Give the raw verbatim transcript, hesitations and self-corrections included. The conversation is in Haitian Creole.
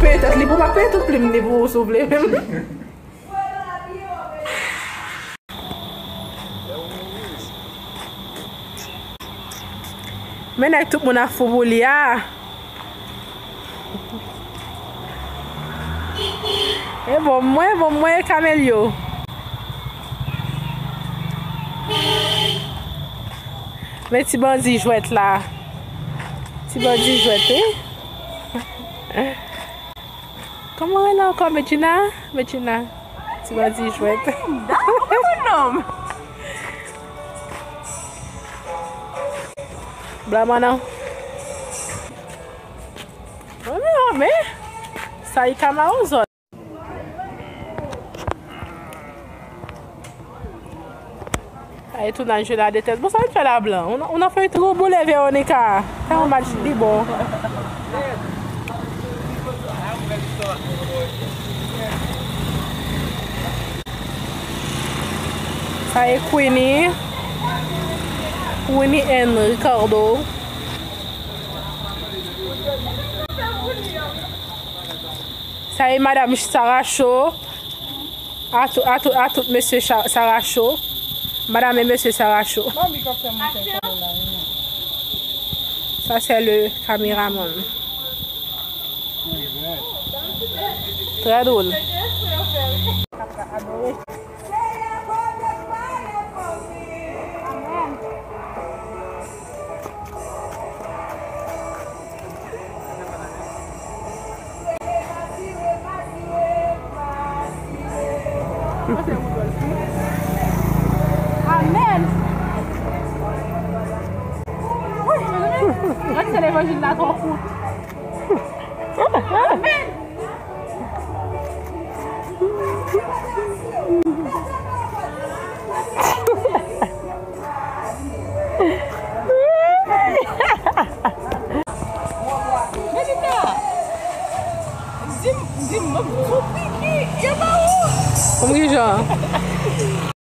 Peye tèt li pou m ap peye tout plim li pou ou, si w vle menm. Men nèg tout moun ap fou pou li a. E bon mwen, bon mwen, Kamelyo. Men ti bandi jwèt la. Ti bandi jwèt, wi. Kòman rele ankò, Medjina? Medjina. Ti bandi jwèt. Blan manan. Bon, non, men sa i ka mawon zòn. Ay, tounaj jwe la de tèt. Bon, sa l fè la, blan? Ou nan, ou nan fè tro boule, Veronica. Sa yon match li bon. Sa e Queenie. Queenie and Ricardo. Sa e madanm Sarah Show. A tout, a tout, a tout mesye Cha-, Sarah Show. Madame et monsieur Sarah Show. Sa c'est le caméraman. Très drôle. Amèn. Wi, mezanmi, gad se levanjil la twò kout. Amèn. Melina, di m, di m, sou piki, yo ba ou. Kòm ki jan?